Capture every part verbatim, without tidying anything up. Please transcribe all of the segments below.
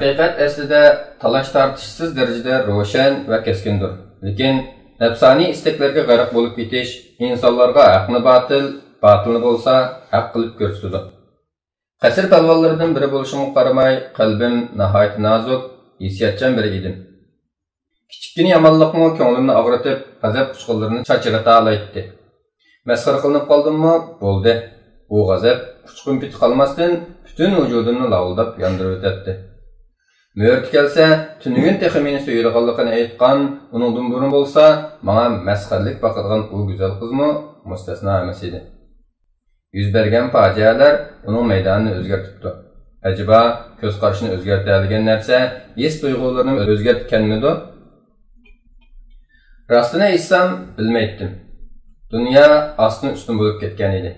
ھەقىقەت ئەسلىدە تالاش-تارتىشسىز دەرىجىدە روشەن ۋە كەسكىندۇر. لېكىن نەپسانىي ئىستەكلەرگە غەرق بولۇپ كېتىش ئىنسانلارغا ھەقنى باتىل، باتىلنى بولسا ھەق قىلىپ كۆرسىتىدۇ. قەسىر پالۋانلىرىدىن بىرى بولۇشۇمغا قارىماي، قەلبىم ناھايىتى نازۇك، ھېسسىياتچان بىرى ئىدىم. كىچىككىنە يامانلىقمۇ كۆڭلۈمنى ئاغرىتىپ، غەزەپ ئۇچقۇنلىرىنى چاچرىتالايتتى. مەسخىرە قىلىنىپ قالدىممۇ، بولدى. بۇ غەزەپ ئۇچقۇن پېتى قالماستىن، پۈتۈن ۋۇجۇدۇمنى لاۋۇلداپ ياندۇرۇۋېتەتتى. مۆرىتى كەلسە، تۈنۈگۈن تېخى مېنى سۆيىدىغانلىقىنى ئېيتقان، ئۇنىڭدىن بۇرۇن بولسا ماڭا مەسخىرىلىك باقىدىغان ئۇ گۈزەل قىزمۇ مۇستەسنا ئەمەس ئىدى. يۈز بەرگەن پاجىئەلەر ئۇنىڭ مەيدانىنى ئۆزگەرتىپتۇ. ئەجەبا، كۆز قارىشىنى ئۆزگەرتەلىگەن نەرسە ھېس تۇيغۇلىرىنى ئۆزگەرتكەنمىدۇ؟ راستىنى ئېيتسام، بىلمەيتتىم. دۇنيا ئاستىن-ئۈستۈن بولۇپ كەتكەن ئىدى.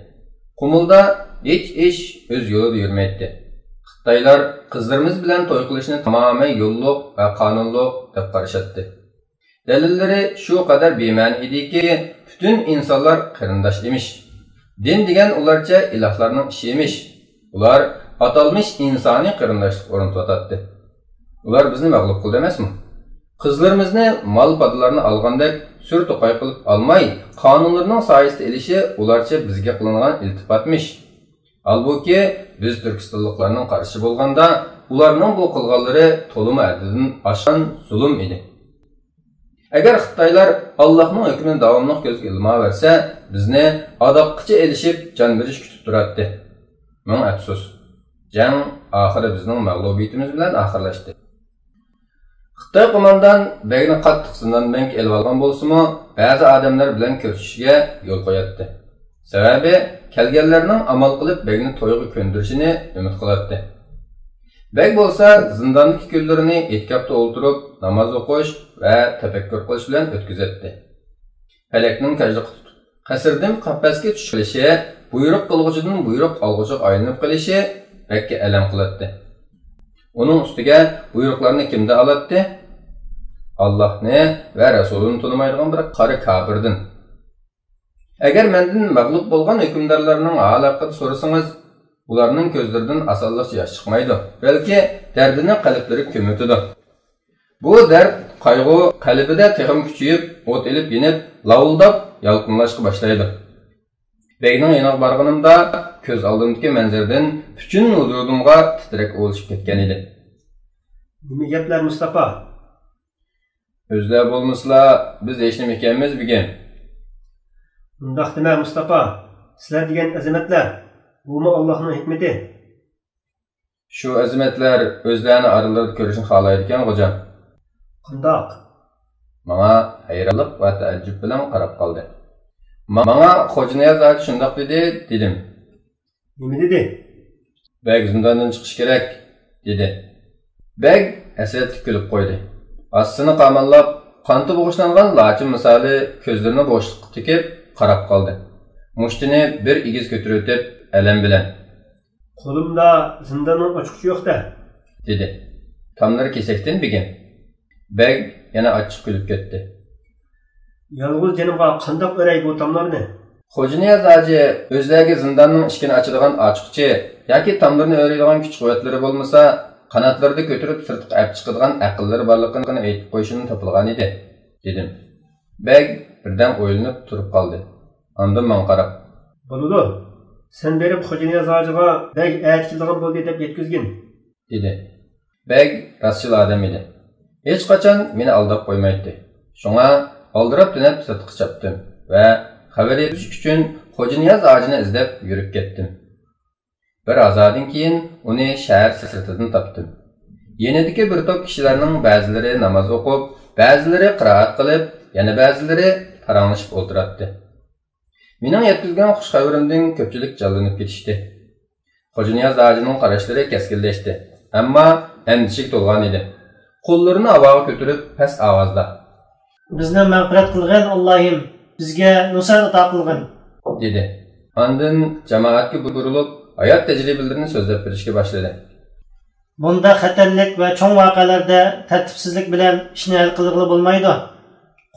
قۇمۇلدا ھېچ ئىش ئۆز يولىدا يۈرمەيتتى. خىتايلار قىزلىرىمىز بىلەن توي قىلىشنى تامامەن يوللۇق ۋە قانۇنلۇق دەپ قارىشاتتى. دەلىللىرى شۇ قەدەر بىمەنە ئىدىكى، پۈتۈن ئىنسانلار قېرىنداش ئىمىش. دىن دېگەن ئۇلارچە ئىلاھلارنىڭ ئىشى ئىمىش. ئۇلار ئاتالمىش ئىنسانىي قېرىنداشلىق ئورنىتىۋاتاتتى. ئۇلار بىزنى مەغلۇپ قىلدى ئەمەسمۇ؟ قىزلىرىمىزنى مال-پادىلارنى ئالغاندەك سۈر-توقاي قىلىپ ئالماي، قانۇنلىرىنىڭ سايىسىدا ئېلىشى ئۇلارچە بىزگە قىلىنغان ئىلتىپاتمىش. ھالبۇكى، بىز تۈركىستانلىقلارنىڭ قارىشى بولغاندا، ئۇلارنىڭ بۇ قىلغانلىرى تولىمۇ ھەددىدىن ئاشقان زۇلۇم ئىدى. ئەگەر خىتايلار ئاللاھنىڭ ھۆكمىنى داۋاملىق كۆزگە ئىلماۋەرسە، بىزنى ئاداققىچە ئېلىشىپ، جان بېرىش كۈتۈپ تۇراتتى. مىڭ ئەپسۇس، جەڭ ئاخىرى بىزنىڭ مەغلۇبىيىتىمىز بىلەن ئاخىرلاشتى. خىتاي قوماندان بەگنى قاتتىق زىندان بەنگە ئېلىۋالغان بولسىمۇ، بەزى ئادەملەر بىلەن كۆرۈشۈشىگە يول قوياتتى. سەۋەبى، كەلگەنلەرنىڭ ئامال قىلىپ بەگنى تويغا كۆندۈرۈشىنى ئۈمىد قىلاتتى. بەگ بولسا زىنداندىكى كۈنلىرىنى ئېتىكافتا ئولتۇرۇپ، ناماز ئوقۇش ۋە تەپەككۇر قىلىش بىلەن ئۆتكۈزەتتى. پەلەكنىڭ كاجلىقى تۇتۇپ، قەسىردىن قەپەسكە چۈشۈپ قېلىشى، بۇيرۇق قىلغۇچىدىن بۇيرۇق ئالغۇچىغا ئايلىنىپ قېلىشى بەككە ئەلەم قىلاتتى. ئۇنىڭ ئۈستىگە بۇيرۇقلارنى كىمدىن ئالاتتى؟ ئاللاھنى ۋە رەسۇلىنى تونۇمايدىغان بىر قارا كاپىردىن. ئەگەر مەندىن مەغلۇپ بولغان ھۆكۈمدارلارنىڭ ھالى ھەققىدە سورىسىڭىز، ئۇلارنىڭ كۆزلىرىدىن ئاسانلىقچە ياش چىقمايدۇ، بەلكى دەردىنى قەلبلىرى كۆمۈۋېتىدۇ. بۇ دەرد، قايغۇ قەلبىدە تېخىمۇ كۈچىيىپ، ئوت ئېلىپ يېنىپ، لاۋۇلداپ يالقۇنلاشقا باشلايدۇ. بەگنىڭ يېنىغا بارغىنىمدا، كۆز ئالدىمدىكى مەنزىرىدىن پۈتۈن ۋۇجۇدۇمغا تىترەك ئۇۋۇلىشىپ كەتكەن ئىدى. نېمە گەپلەر، مۇستاپا؟ ئۆزلەر بولمىسىلا، بىز ھېچنېمە ئىكەنمىز بۈگۈن. ئۇنداق دېمە، مۇستاپا. سىلەر دېگەن ئەزىمەتلەر، بۇمۇ ئاللاھنىڭ ھېكمىتى. شۇ ئەزىمەتلەر ئۆزلەرنى ئارىلىرىدا كۆرۈشنى خالايدىكەن، غوجام. قانداق؟ ماڭا ھەيرانلىق ۋە تەئەججۈپ بىلەن قاراپ قالدى. ماڭا خوجانىياز ھاجى شۇنداق دېدى، دېدىم. نېمە دېدى؟ بەگ زىنداندىن چىقىشى كېرەك، دېدى. بەگ ھەسرەتلىك كۈلۈپ قويدى. ھاسىسىنى قاماللاپ، قانىتى بوغۇشلانغان لاچىن مىسالى كۆزلىرىنى بوشلۇققا تىكىپ قاراپ قالدى. مۇشتىنى بىر ئېگىز كۆتۈرۈۋېتىپ، ئەلەم بىلەن، قولۇمدا زىنداننىڭ ئاچقۇچى يوق-دە، دېدى. تاملىرى كېسەكتىن بېگىم. بەگ يەنە ئاچچىق كۈلۈپ كەتتى. يالغۇز جېنىمغا قانداق ئۆرەي بۇ تاملارنى؟ خوجانىياز ھاجى ئۆزلەرگە زىنداننىڭ ئىشىكىنى ئاچىدىغان ئاچقۇچى ياكى تاملىرىنى ئۆرەيدىغان كۈچ-قۇۋۋەتلىرى بولمىسا، قاناتلىرىدا كۆتۈرۈپ سىرتقا ئەپ چىقىدىغان ئەقىللىرى بارلىقىنى ئېيتىپ قويۇشىدىن تاپىدىغان ئىدى، دېدىم. بەگ بىردەم ئويلىنىپ تۇرۇپ قالدى. ئاندىن ماڭا قاراپ، بولىدۇ. سەن بېرىپ خوجانىياز ھاجىغا بەگ ئەتە كېلىدىغان بولدى دەپ يەتكۈزگىن، دېدى. بەگ راستچىل ئادەم ئىدى. ھېچقاچان مېنى ئالداپ قويمايتتى. شۇڭا ئالدىراپ-تېنەپ سىرتقا چاپتىم ۋە خەۋەر يەتكۈزۈش ئۈچۈن خوجانىياز ھاجىنى ئىزدەپ يۈرۈپ كەتتىم. بىر ھازادىن كېيىن ئۇنى شەھەر سىرتىدىن تاپتىم. يېنىدىكى بىر توپ كىشىلەرنىڭ بەزىلىرى ناماز ئوقۇپ، بەزىلىرى قىرائەت قىلىپ، يەنە بەزىلىرى پاراڭلىشىپ ئولتۇراتتى. مېنىڭ يەتكۈزگەن خۇش خەۋىرىمدىن كۆپچىلىك جانلىنىپ كېتىشتى. خوجانىياز ھاجىنىڭ قاراشلىرى كەسكىنلەشتى، ئەمما ئەندىشىگە تولغان ئىدى. قوللىرىنى ھاۋاغا كۆتۈرۈپ، پەس ئاۋازدا، بىزنى مەغپىرەت قىلغىن، ئاللاھىم، بىزگە نۇسرەت ئاتا قىلغىن، دېدى. ئاندىن جامائەتكە بۇرۇلۇپ، ھايات تەجرىبىلىرىنى سۆزلەپ بېرىشكە باشلىدى. بۇنداق خەتەرلىك ۋە چوڭ ۋەقەلەردە تەرتىپسىزلىك بىلەن ئىشنى ھەل قىلغىلى بولمايدۇ.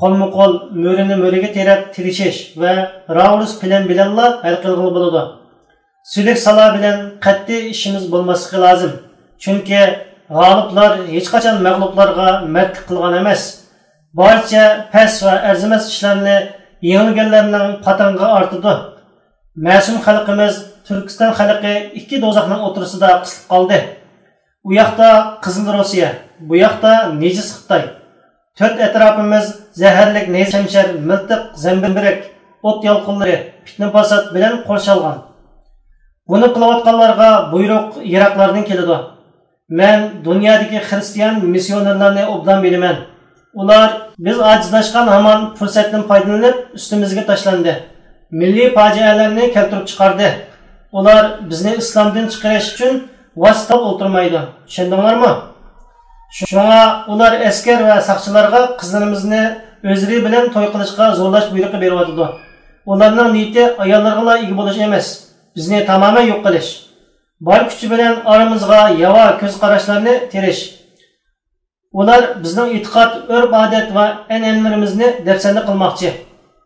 قولمۇقول، مۈرىنى مۈرىگە تىرەپ تىرىشىش ۋە راۋۇرۇس پىلان بىلەنلا ھەل قىلغىلى بولىدۇ. سۈلۈك سالا بىلەن قەتئىي ئىشىمىز بولماسلىقى لازىم. چۈنكى غالىبلار ھېچقاچان مەغلۇپلارغا مەردلىك قىلغان ئەمەس. بارچە پەس ۋە ئەرزىمەس ئىشلارنى يېڭىلگەنلەرنىڭ پاتىڭىغا ئارتىدۇ. مەسۇم خەلقىمىز تۈركىستان خەلقى ئىككى دوزاخنىڭ ئوتتۇرىسىدا قىسىلىپ قالدى. ئۇ ياقتا قىزىل روسىيە، بۇ ياقتا نىجىس خىتاي. تۆت ئەتراپىمىز زەھەرلىك نەيزە شەمشەر، مىلتىق، زەمبىرەك، ئوت يالقۇنلىرى، پىتنە-پاسات بىلەن قورشالغان. بۇنى قىلىۋاتقانلارغا بۇيرۇق يىراقلاردىن كېلىدۇ. مەن دۇنيادىكى خىرىستىيان مىسسىيونېرلارنى ئوبدان بىلىمەن. ئۇلار بىز ئاجىزلاشقان ھامان پۇرسەتتىن پايدىلىنىپ ئۈستىمىزگە تاشلاندى. مىللىي پاجىئەلەرنى كەلتۈرۈپ چىقاردى. ئۇلار بىزنى ئىسلامدىن چىقىرىش ئۈچۈن ۋاسىتە ئولتۇرمايدۇ. چۈشەندىڭلارمۇ؟ شۇڭا ئۇلار ئەسكەر ۋە ساقچىلارغا قىزلىرىمىزنى ئۆزلىرى بىلەن توي قىلىشقا زورلاش بۇيرۇقى بېرىۋاتىدۇ. ئۇلارنىڭ نىيىتى ئاياللىرىغىلا ئىگە بولۇش ئەمەس، بىزنى تامامەن يوق قىلىش. بار كۈچى بىلەن ئارىمىزغا ياۋا كۆز قاراشلارنى تېرىش. ئۇلار بىزنىڭ ئېتىقاد، ئۆرپ-ئادەت ۋە ئەنئەنىلىرىمىزنى دەپسەندە قىلماقچى.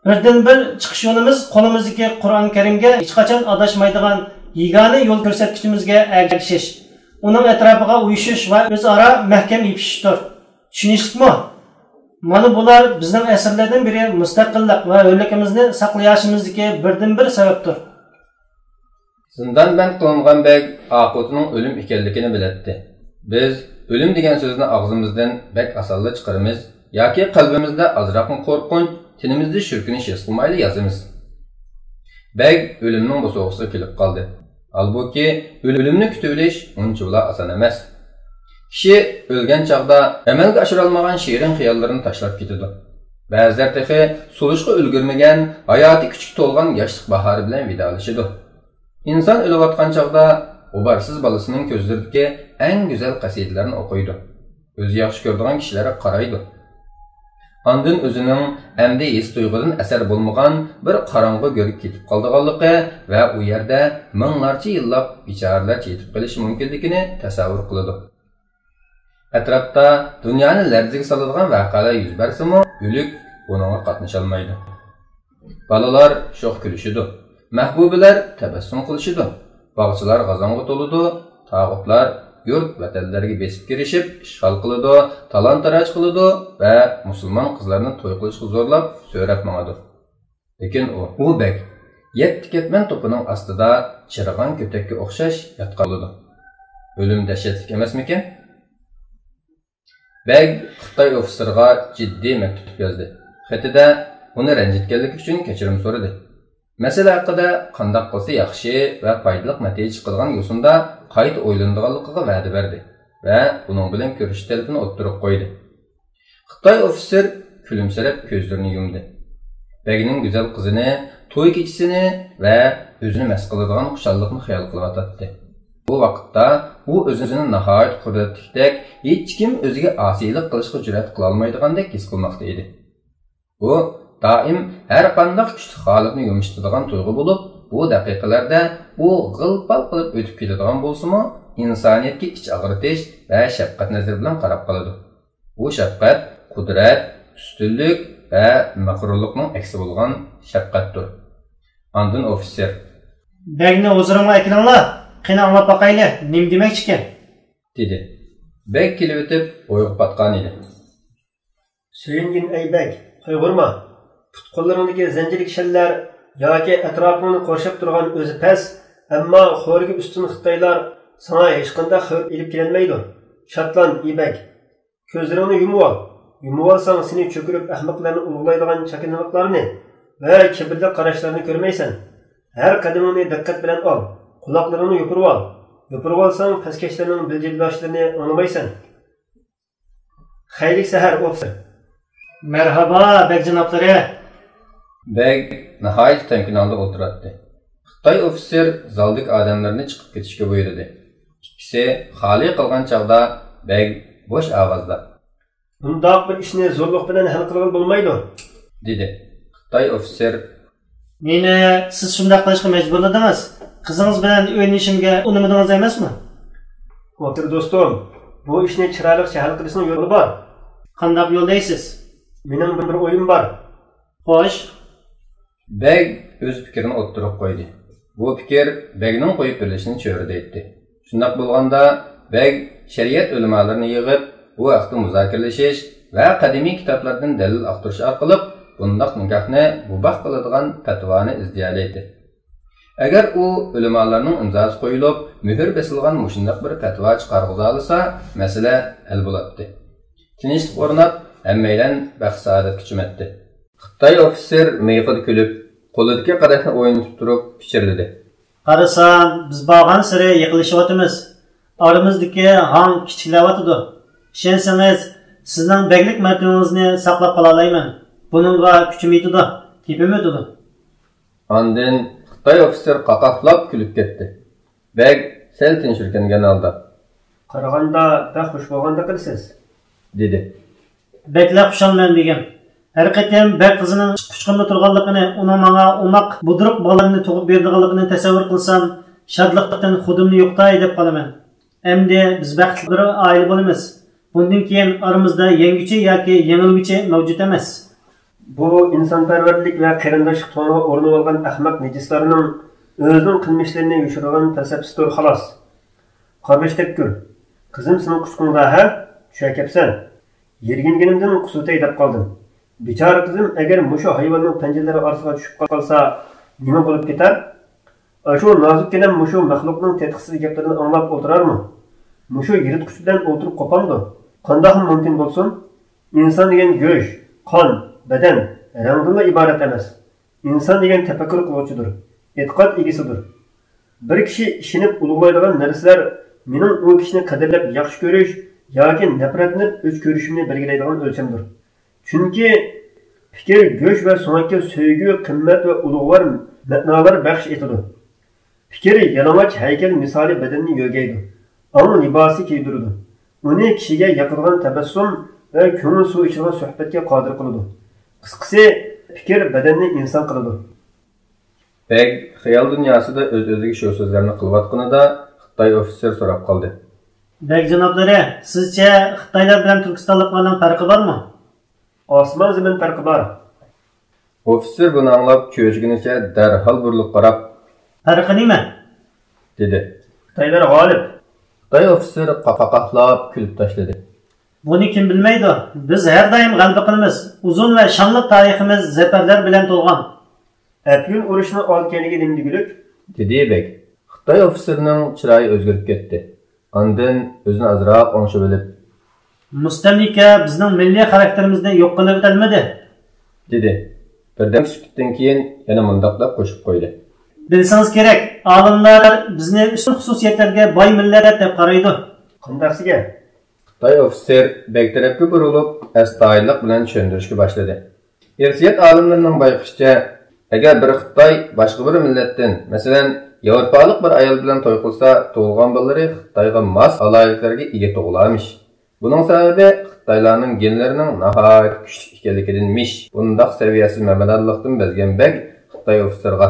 بىردىنبىر چىقىش يولىمىز قولىمىزدىكى قۇرئان كەرىمگە ھېچقاچان ئاداشمايدىغان يېگانە يول كۆرسەتكۈچىمىزگە ئەگىشىش، ئۇنىڭ ئەتراپىغا ئۇيۇشۇش ۋە ئۆزئارا مەھكەم يېپىشىشتۇر. چۈشىنىشلىكمۇ؟ مانا بۇلار بىزنىڭ ئەسىرلەردىن بېرى مۇستەقىللىق ۋە ھۆرلۈكىمىزنى ساقلىياشىمىزدىكى بىردىنبىر سەۋەبتۇر. زىندان بەند قىلىنغان بەگ ئاقىۋىتىنىڭ ئۆلۈم ئىكەنلىكىنى بىلەتتى. بىز ئۆلۈم دېگەن سۆزنى ئاغزىمىزدىن بەك ئاسانلا چىقىرىمىز ياكى قەلبىمىزدە ئازراقمۇ قورقۇنچ، تېنىمىزدە شۈركۈنۈش ھېس قىلمايلا يازىمىز. بەگ ئۆلۈمنىڭ بوسۇغىسىغا كېلىپ قالدى. ھالبۇكى، ئۆلۈمنى كۈتۈۋېلىش ئۇنچىۋالا ئاسان ئەمەس. كىشى ئۆلگەن چاغدا ئەمەلگە ئاشۇرالمىغان شېرىن خىياللىرىنى تاشلاپ كېتىدۇ. بەزىلەر تېخى سولۇشقا ئۈلگۈرمىگەن، ھاياتىي كۈچكە تولغان ياشلىق باھارى بىلەن ۋىدالىشىدۇ. ئىنسان ئۆلۈۋاتقان چاغدا غۇبارسىز بالىسىنىڭ كۆزلىرىدىكى ئەڭ گۈزەل قەسىدىلەرنى ئوقۇيدۇ. ئۆزى ياخشى كۆرىدىغان كىشىلەرگە قارايدۇ. ئاندىن ئۆزىنىڭ ئەمدى ھېس-تۇيغۇدىن ئەسەر بولمىغان بىر قاراڭغۇ گۆرگە كېتىپ قالىدىغانلىقى ۋە ئۇ يەردە مىڭلارچە يىللاپ بىچارىلەرچە يېتىپ قېلىشى مۇمكىنلىكىنى تەسەۋۋۇر قىلىدۇ. ئەتراپتا دۇنيانى لەرزىگە سالىدىغان ۋەقەلەر يۈز بەرسىمۇ، ئۆلۈك ئۇنىڭغا قاتنىشالمايدۇ. بالىلار شوخ كۈلۈشىدۇ، مەھبۇبىلەر تەبەسسۇم قىلىشىدۇ، باغچىلار غازاڭغا تولىدۇ، تاغۇتلار يۇرت ۋەتەنلەرگە بېسىپ كىرىشىپ ئىشغال قىلىدۇ، تالان-تاراج قىلىدۇ ۋە مۇسۇلمان قىزلارنى توي قىلىشقا زورلاپ سۆرەپ ماڭىدۇ. لېكىن ئۇ، ئۇ بەگ، يەتتە كەتمەن توپىنىڭ ئاستىدا چىرىغان كۆتەككە ئوخشاش ياتقان بولىدۇ. ئۆلۈم دەھشەتلىك ئەمەسمىكەن؟ بەگ خىتاي ئوفىتسېرىغا جىددىي مەكتۇپ يازدى. خېتىدە ئۇنى رەنجىتكەنلىكى ئۈچۈن كەچۈرۈم سورىدى. مەسىلە ھەققىدە قانداق قىلسا ياخشى ۋە پايدىلىق نەتىجە چىقىدىغان يوسۇندا قايتا ئويلىنىدىغانلىقىغا ۋەدە بەردى ۋە ئۇنىڭ بىلەن كۆرۈشۈش تەلىپىنى ئوتتۇرىغا قويدى. خىتاي ئوفىتسېر كۈلۈمسىرەپ كۆزلىرىنى يۇمدى. بەگنىڭ گۈزەل قىزىنى، توي كېچىسىنى ۋە ئۆزىنى مەست قىلىدىغان خۇشاللىقنى خىيال قىلىۋاتاتتى. بۇ ۋاقىتتا ئۇ ئۆزىنى ناھايىتى قۇدرەتلىكتەك، ھېچكىم ئۆزىگە ئاسىيلىق قىلىشقا جۈرئەت قىلالمايدىغاندەك ھېس قىلماقتا ئىدى. بۇ دائىم ھەر قانداق كۈچلۈك ھالەتنى يۇمشىتىدىغان تۇيغۇ بولۇپ، بۇ دەقىقىلەردە ئۇ غىل-پال قىلىپ ئۆتۈپ كېتىدىغان بولسىمۇ، ئىنسانىيەتكە ئىچ ئاغرىتىش ۋە شەپقەت نەزىرى بىلەن قاراپ قالىدۇ. بۇ شەپقەت قۇدرەت، ئۈستۈنلۈك ۋە مەغرۇرلۇقنىڭ ئەكسى بولغان شەپقەتتۇر. ئاندىن ئوفىتسېر، بەگنى ھۇزۇرۇڭغا ئەكىلىڭلار، قېنى ئاڭلاپ باقايلى، نېمە دېمەكچىكەن؟ دېدى. بەگ كېلىۋېتىپ ئويغا پاتقان ئىدى. سۆيۈنگىن ئەي بەگ، قايغۇرما! پۇت-قوللىرىڭدىكى زەنجىر كىشەنلەر ياكى ئەتراپىڭنى قورشاپ تۇرغان ئۆزى پەس، ئەمما خورىكى ئۈستۈن خىتايلار ساڭا ھېچقانداق خەۋپ ئېلىپ كېلەلمەيدۇ. شادلان، ئى بەگ! كۆزلىرىڭنى يۇمۇۋال. يۇمۇۋالساڭ، سېنى چۆكۈرۈپ ئەخمەقلەرنى ئۇلۇغلايدىغان چاكىنىلىقلارنى ۋە كىبىرلىك قاراشلارنى كۆرمەيسەن. ھەر قەدىمىڭنى دىققەت بىلەن ئال. قۇلاقلىرىڭنى يوپۇرۇۋال. يوپۇرۇۋالساڭ، پەسكەشلەرنىڭ بىلجىرلاشلىرىنى ئاڭلىمايسەن. خەيرلىك سەھەر، ئوفىتسېر. مەرھابا، بەگ جانابلىرى. بەگ ناھايىتى تەمكىن ھالدا ئولتۇراتتى. خىتاي ئوفىتسېر زالدىكى ئادەملەرنى چىقىپ كېتىشكە بۇيرۇدى. ئىككىسى خالىي قالغان چاغدا بەگ بوش ئاۋازدا، بۇنداق بىر ئىشنى زورلۇق بىلەن ھەل قىلغىلى بولمايدۇ، دېدى. خىتاي ئوفىتسېر، مېنى سىز شۇنداق قىلىشقا مەجبۇرلىدىڭىز. قىزىڭىز بىلەن ئۆيلىنىشىمگە ئۇنىمىدىڭىز ئەمەسمۇ؟ ئوفىتسېر دوستۇم، بۇ ئىشنى چىرايلىقچە ھەل قىلىشنىڭ يولى بار. قانداق يول دەيسىز؟ مېنىڭ بىر ئويۇم بار. خوش. بەگ ئۆز پىكرىنى ئوتتۇرىغا قويدى. بۇ پىكىر بەگنىڭ قويۇپ بېرىلىشىنى چۆرىدەيتتى. شۇنداق بولغاندا، بەگ شەرىئەت ئۆلىمالىرىنى يىغىپ، بۇ ھەقتە مۇزاكىرىلىشىش ۋە قەدىمىي كىتابلاردىن دەلىل ئاختۇرۇش ئارقىلىق بۇنداق نىكاھنى مۇباھ قىلىدىغان پەتىۋانى ئىزدىيەلەيتتى. ئەگەر ئۇ ئۆلىمالارنىڭ ئىمزاسى قويۇلۇپ، مۆھۈر بېسىلغان مۇشۇنداق بىر پەتىۋا چىقارغۇزالىسا، مەسىلە ھەل بولاتتى. تىنچلىق ئورناپ، ھەممەيلەن بەخت-سائادەتكە چۆمەتتى. خىتاي ئوفىتسېر مىيىقىدا كۈلۈپ، قولىدىكى قەدەھنى ئوينىتىپ تۇرۇپ پىچىرلىدى. قارىسام، بىز بارغانسېرى يېقىنلىشىۋاتىمىز. ئارىمىزدىكى ھاڭ كىچىكلەۋاتىدۇ. ئىشەنسىڭىز، سىزنىڭ بەگلىك مەرتىۋىڭىزنى ساقلاپ قالالايمەن. بۇنىڭغا كۈچۈم يېتىدۇ، تېپىم ئۆتىدۇ. ئاندىن خىتاي ئوفىتسېر قاقاقلاپ كۈلۈپ كەتتى. بەگ سەل تىنچلىكەنگەن ھالدا، قارىغاندا بەك خۇش بولغاندەك قىلىسىز، دېدى. بەكلا خۇشالمەن بېگىم. ھەر قېتىم بەگ قىزىنىڭ قۇچىقىمدا تۇرغانلىقىنى، ئۇنىڭ ماڭا ئوماق، بۇدرۇق بالىلارنى تۇغۇپ بېرىدىغانلىقىنى تەسەۋۋۇر قىلسام، شادلىقتىن خۇدۇمنى يوقىتاي دەپ قالىمەن. ئەمدى بىز بەختلىك بىر ئائىلە بولىمىز. بۇندىن كېيىن ئارىمىزدا يەڭگۈچى ياكى يېڭىلگۈچى مەۋجۇت ئەمەس. بۇ ئىنسانپەرۋەرلىك ۋە قېرىنداشلىق تونىغا ئورىنىۋالغان ئەخمەق نىجىسلارنىڭ ئۆزىنىڭ قىلمىشلىرىنى يوشۇرىدىغان پەلسەپىسىدۇر، خالاس. قارغىش تەپكۈر. قىزىم سېنىڭ قۇچىقىڭدا، ھە؟ چۈشە كەپسەن. يىرگىنگىنىمدىن قۇسۇۋېتەي دەپ قالدىم. بىچارە قىزىم ئەگەر مۇشۇ ھايۋاننىڭ پەنجىلىرى ئارىسىغا چۈشۈپ قالسا، نېمە بولۇپ كېتەر؟ ئاشۇ نازۇككىنەم مۇشۇ مەخلۇقنىڭ تېتىقسىز گەپلىرىنى ئاڭلاپ ئولتۇرارمۇ؟ مۇشۇ يىرتقۇچ بىلەن ئولتۇرۇپ قوپامدۇ؟ قانداقمۇ مۇمكىن بولسۇن؟ ئىنسان دېگەن گۆش، قان، بەدەن، رەڭدىنلا ئىبارەت ئەمەس. ئىنسان دېگەن تەپەككۇر قىلغۇچىدۇر، ئېتىقاد ئىگىسىدۇر. بىر كىشى ئىشىنىپ ئۇلۇغلايدىغان نەرسىلەر مېنىڭ ئۇ كىشىنى قەدىرلەپ ياخشى كۆرۈش ياكى نەپرەتلىنىپ ئۆچ كۆرۈشۈمنى بەلگىلەيدىغان ئۆلچەمدۇر. چۈنكى پىكىر گۆش ۋە سۆڭەككە سۆيگۈ، قىممەت ۋە ئۇلۇغۋار مەنالار بەخش ئېتىدۇ. پىكىر يالىڭاچ ھەيكەل مىسالى بەدەننى يۆگەيدۇ، ئاڭ لىباسى كىيدۈرىدۇ، ئۇنى كىشىگە ياقىدىغان تەبەسسۇم ۋە كۆڭۈل سۇ ئىچىدىغان سۆھبەتكە قادىر قىلىدۇ. قىسقىسى، پىكىر بەدەننى ئىنسان قىلىدۇ. بەگ خىيال دۇنياسىدا ئۆز-ئۆزىگە شۇ سۆزلەرنى قىلىۋاتقىنىدا، خىتاي ئوفىتسېر سوراپ قالدى. بەگ جانابلىرى، سىزچە خىتايلار بىلەن تۈركىستانلىقلارنىڭ پەرقى بارمۇ؟ ئاسمان زېمىن پەرقى بار. ئوفىتسېر بۇنى ئاڭلاپ چۆچۈگىنىچە دەرھال بۇرۇلۇپ قاراپ، پەرقى نېمە؟ دېدى. خىتايلار غالىب. خىتاي ئوفىتسېر قاقاقلاپ كۈلۈپ تاشلىدى. بۇنى كىم بىلمەيدۇ؟ بىز ھەر دائىم غەلىبە قىلىمىز. ئۇزۇن ۋە شانلىق تارىخىمىز زەپەرلەر بىلەن تولغان. ئەپيۈن ئۇرۇشىنىڭ ئالدى كەينىگە نېمە دېگۈلۈك؟ دېدى بەگ. خىتاي ئوفىتسېرنىڭ چىرايى ئۆزگىرىپ كەتتى. ئاندىن ئۆزىنى ئازراق ئوڭشىۋېلىپ، مۇستەملىكە بىزنىڭ مىللىي خاراكتېرىمىزنى يوق قىلىۋېتەلمىدى، دېدى. بىردەم سۈكۈتتىن كېيىن يەنە مۇنداق دەپ قوشۇپ قويدى. بىلسىڭىز كېرەك، ئالىملار بىزنى ئۈستۈن خۇسۇسىيەتلەرگە باي مىللەت دەپ قارايدۇ. قانداقسىگە؟ خىتاي ئوفىتسېر بەگ تەرەپكە بۇرۇلۇپ، ئەستايىدىللىق بىلەن چۈشەندۈرۈشكە باشلىدى. ئىرسىيەت ئالىملىرىنىڭ بايقىشىچە، ئەگەر بىر خىتاي باشقا بىر مىللەتتىن، مەسىلەن، ياۋروپالىق بىر ئايال بىلەن توي قىلسا، تۇغۇلغان بالىلىرى خىتايغا ماس ئالاھىدىلىكلەرگە ئىگە تۇغۇلارمىش. بۇنىڭ سەۋەبى خىتايلارنىڭ گېنلىرىنىڭ ناھايىتى كۈچلۈك ئىكەنلىكىدىنمىش. بۇنداق سەۋىيەسىز مەمەدانلىقتىن بەزگەن بەگ خىتاي ئوفىتسېرغا،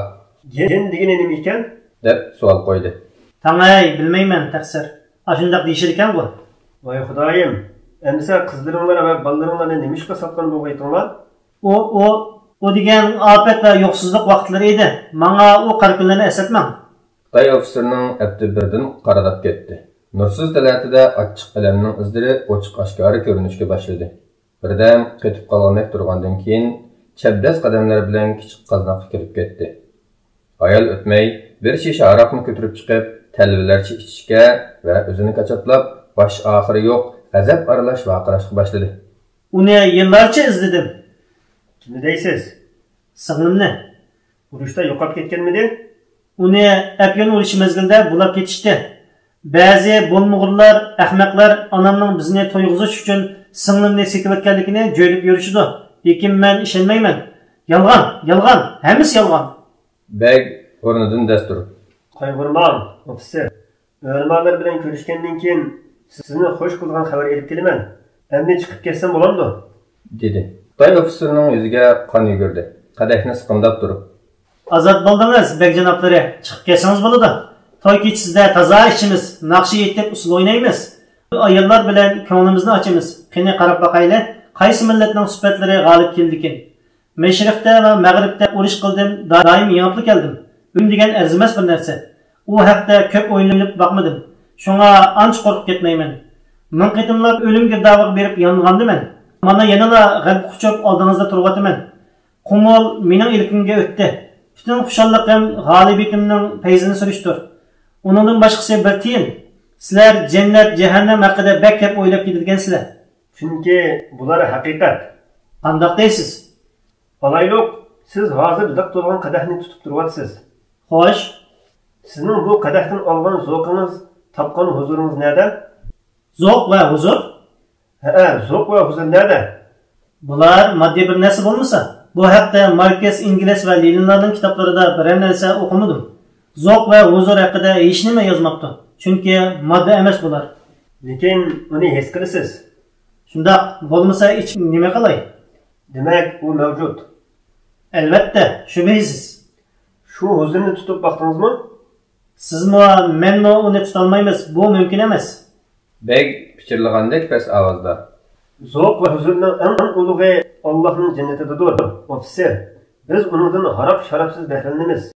گېن دېگىنى نېمە ئىكەن؟ دەپ سوئال قويدى. تاڭەي، بىلمەيمەن، تەقسىر. ئاشۇنداق دېيىشىدىكەنغۇ. ۋاي خۇدايىم، ئەمىسە قىزلىرىڭلار ۋە بالىلىرىڭلارنى نېمىشقا ساتقان بولغىيتىڭلار؟ ئۇ، ئۇ، ئۇ دېگەن ئاپەت ۋە يوقسۇزلۇق ۋاقىتلىرى ئىدى. ماڭا ئۇ قارا كۈنلەرنى ئەسلەتمەڭ. خىتاي ئوفىتسېرنىڭ ئەپتى بىردىن قارىداپ كەتتى. نۇرسىز تەلەتىدە ئاچچىق ئەلەمنىڭ ئىزلىرى ئوچۇق-ئاشكارا كۆرۈنۈشكە باشلىدى. بىردەم قېتىپ قالغاندەك تۇرغاندىن كېيىن، چەبدەس قەدەملەر بىلەن كىچىك قازناققا كىرىپ كەتتى. ھايال ئۆتمەي، بىر شىشە ھاراقنى كۆتۈرۈپ چىقىپ، تەلۋىلەرچە ئىچىشكە ۋە ئۆزىنى كاچاتلاپ، باش-ئاخىرى يوق غەزەپ ئارىلاش ۋارقىراشقا باشلىدى. ئۇنى يىللارچە ئىزدىدىم. كىمنى دەيسىز؟ سىڭلىمنى. ئۇرۇشتا يوقاپ كەتكەنمىدى؟ ئۇنى ئەپيۈن ئۇرۇشى مەزگىلىدە بۇلاپ كېتىشتى. بەزى بولمىغۇرلار، ئەخمەقلەر ئانامنىڭ بىزنى تويغۇزۇش ئۈچۈن سىڭلىمنى سېتىۋەتكەنلىكىنى جۆيلۈپ يۈرۈشىدۇ. لېكىن مەن ئىشەنمەيمەن. يالغان، يالغان، ھەممىسى يالغان. بەگ ئورنىدىن دەس تۇرۇپ، قايغۇرماڭ، ئوفىتسېر. ئۆلىمالار بىلەن كۆرۈشكەندىن كېيىن، سىزنى خوش قىلىدىغان خەۋەر ئېلىپ كېلىمەن. ئەمدى چىقىپ كەتسەم بولامدۇ؟ دېدى. خىتاي ئوفىتسېرنىڭ يۈزىگە قان يۈگۈردى. قەدەھنى سىقىمداپ تۇرۇپ، ئازاد بولدىڭىز، بەگ جانابلىرى، چىقىپ كەتسىڭىز بولىدۇ. توي كېچىسىدە تازا ئىچىمىز، ناخشا ئېيتىپ، ئۇسسۇل ئوينايمىز. ئاياللار بىلەن كۆڭلىمىزنى ئاچىمىز. قېنى، قاراپ باقايلى، قايسى مىللەتنىڭ سۈپەتلىرى غالىب كېلىدىكىن؟ مەشرىقتە ۋە مەغرىبتە ئۇرۇش قىلدىم، دائىم يېڭىپلا كەلدىم. ئۆلۈم دېگەن ئەرزىمەس بىر نەرسە. ئۇ ھەقتە كۆپ ئويلىنىپ باقمىدىم. شۇڭا ئانچە قورقۇپ كەتمەيمەن. مىڭ قېتىملاپ ئۆلۈم گىردابىغا بېرىپ يانغاندا مەن، مانا يەنىلا غەلىبە قۇچۇپ ئالدىڭىزدا تۇرۇۋاتىمەن. قۇمۇل مېنىڭ ئىلكىمگە ئۆتتى. پۈتۈن خۇشاللىقىم غالىبىيىتىمنىڭ پەيزىنى سۈرۈشتۇر. ئۇنىڭدىن باشقىسى بىر تىيىن. سىلەر جەننەت، جەھەننەم ھەققىدە بەك كەپ ئويلاپ كېتىدىكەنسىلەر. چۈنكى بۇلار ھەقىقەت. قانداق دەيسىز؟ ئالايلۇق، سىز ھازىر لىق تولغان قەدەھنى تۇتۇپ تۇرۇۋاتىسىز. خوش. سىزنىڭ بۇ قەدەھتىن ئالغان زوقىڭىز، تاپقان ھۇزۇرىڭىز نەدە؟ زوق ۋە ھۇزۇر؟ ھەئە، زوق ۋە ھۇزۇر نەدە؟ بۇلار ماددىي بىر نەرسە بولمىسا، بۇ ھەقتە ماركس ئېنگلىس ۋە لېنىنلارنىڭ كىتابلىرىدا بىرەر نەرسە ئوقۇمىدىم. زوق ۋە ھۇزۇر ھەققىدە ھېچنېمە يازماپتۇ، چۈنكى ماددا ئەمەس بۇلار. لېكىن ئۇنى ھېس قىلىسىز. شۇنداق، بولمىسا ئىچىپ نېمە قىلاي؟ دېمەك، ئۇ مەۋجۇت. ئەلۋەتتە، شۈبھىسىز. شۇ ھۇزۇرنى تۇتۇپ باقتىڭىزمۇ؟ سىزمۇ، مەنمۇ ئۇنى تۇتالمايمىز، بۇ مۇمكىن ئەمەس. بەگ پىچىرلىغاندەك پەس ئاۋازدا. زوق ۋە ھۇزۇرنىڭ ئەڭ ئۇلۇغى ئاللاھنىڭ جەننىتىدىدۇر. ئوفىتسېر، بىز ئۇنىڭدىن ھاراق-شارابسىز بەھرىلىنىمىز.